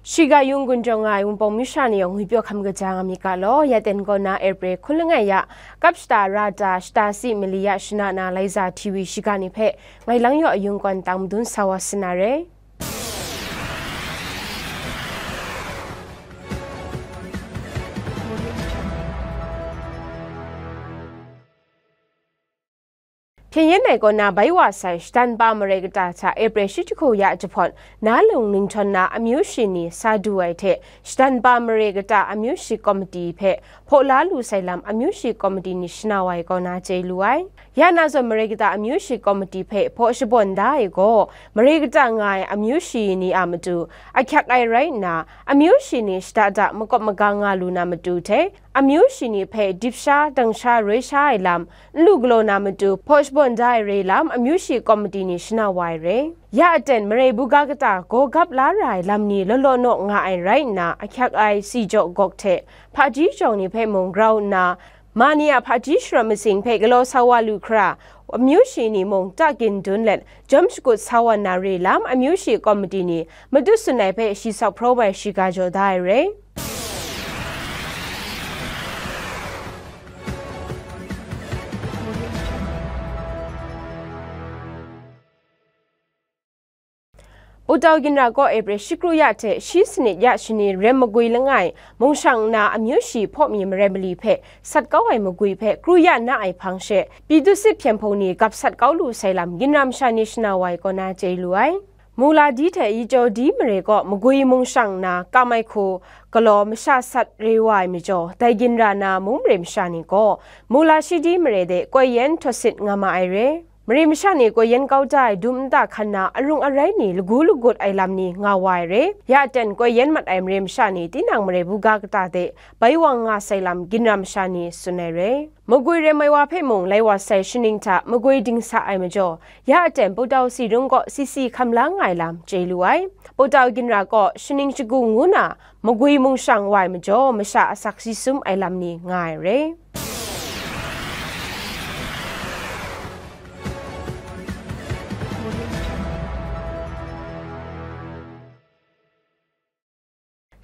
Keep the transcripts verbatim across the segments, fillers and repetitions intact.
Shiga yung gun jawng nga ai Wunpawng masha ni yawng ngwi pyaw hkam kaja nga myit ga law, ya ten kaw na April hkun langai ya, kap shata ra ta, shata si mali ya shana na Laiza T V shiga ni hpe ngai lang yaw ayung kawn tang madun sa wa sa na re. Hpyen yen ai kaw na bai wa sai shatan pa mare kata hta April shi jahku ya jahpawt na lung ninghtawng na amyu shi ni sa du ai hte shatan pa mare kata amyu shi komiti hpe hpaw la lu sai lam amyu shi komiti ni shana wa ai kaw na chye lu ai. Ya na zawn mare kata amyu shi komiti hpe hpaw shabawn da ai gaw, mare kata nga ai amyu shi ni a matu ahkyak ai rai nna, amyu shi ni shada da makawp maga nga lu na matu hte, amyu shi ni hpe dip sha, dang sha, roi sha ai lam, n lu galaw na matu hpaw shabawn da ai re lam amyu shi komiti ni shana wa ai re. Ya aten mare buga kata gaw gap la ra ai lam ni law law naw nga ai rai nna, ahkyak ai si jaw gawk hte hpaji jawng ni hpe mung grau nna, ma ni a hpaji sharawt masing hpe galaw sa wa lu hkra, amyu shi ni mung ta gin dun let jawm shakut sa wa na re lam amyu shi komiti ni matu tsun ai hpe shi sauk hpraw ai shiga jaw da ai re. Putau ginra kaw April shikru ya hte shi sanit ya shani rem magwi langai, mungshang nna amyu shi hpaw mi mare mali hpe sat kau ai magwi hpe kru ya na ai hpang she, Pyi Dusit hpyen hpung ni gap sat kau lu sai lam ginra masha ni shana wa ai kaw na chye lu ai. Muladi hte Yicawdi mare kaw magwi mungshang nna kam ai hku galaw masha sat re wa ai majaw, dai ginra na mung mare masha ni gaw Mulashidi mare de koi yen htawt sit nga ma ai re. Mare masha ni koi yen kau da ai dum nta hkan na arung arai ni lagu lagut ai lam ni nga wa ai re. Ya aten koi yen mat ai mare masha ni tinang mare buga kata de bai wang nga sai lam ginra masha ni tsun ai re. Magwi rem ai wa hpe mung lai wa sai shaning hta magwi dingsa ai majaw, ya aten Putau si rung kaw si si hkam la nga ai lam chye lu ai. Putau ginra kaw shaning shagu ngu na magwi mungshang wa ai majaw, masha asak si sum ai lam ni nga ai re.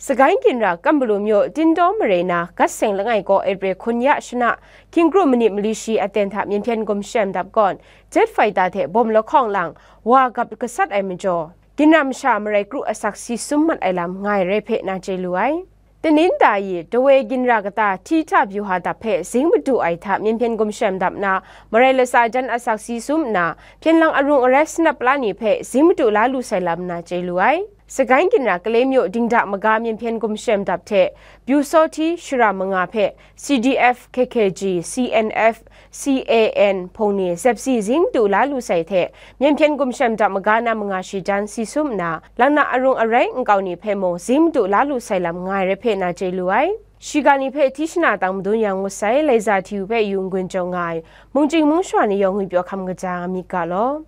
Sagaing ginra Kambalu myu Tindaw mare na Gat Seng langai kaw April hkun ya shana, hkying kru manit mali shi aten hta Myen hpyen gumshem dap kawn, jet fighter hte bawm lahkawng lang wa gap gasat ai majaw, ginra masha marai kru asak si sum mat ai lam nga ai re hpe na chye lu ai. Tenin da yi, Dawe ginra kata hti hta byuha dap hpe zing madu ai hta Myen hpyen gumshem dap na, marai latsa jan asak si sum nna, hpyen lang arung arai sanap la ni hpe zing madu la lu sai lam na chye lu ai. Sagaing ginra Kale myu dingda maga Myen hpyen gumshem dap hte, byu sawhti shara manga hpe C D F, K K G, C N F, C A N hpung ni zep si zing madu la lu sai hte, Myen hpyen gumshem dap maga na manga shi jan si sum nna, lang na arung arai nkau ni hpe mung zing madu la lu sai lam nga ai re hpe na chye lu ai. Shiga ni hpe hti shana tang madun yang ngut sai, Laiza T V hpe yu n-gun jaw nga ai, mungchying mungsha ni yawng ngwi pyaw hkam kaja nga myit ga law.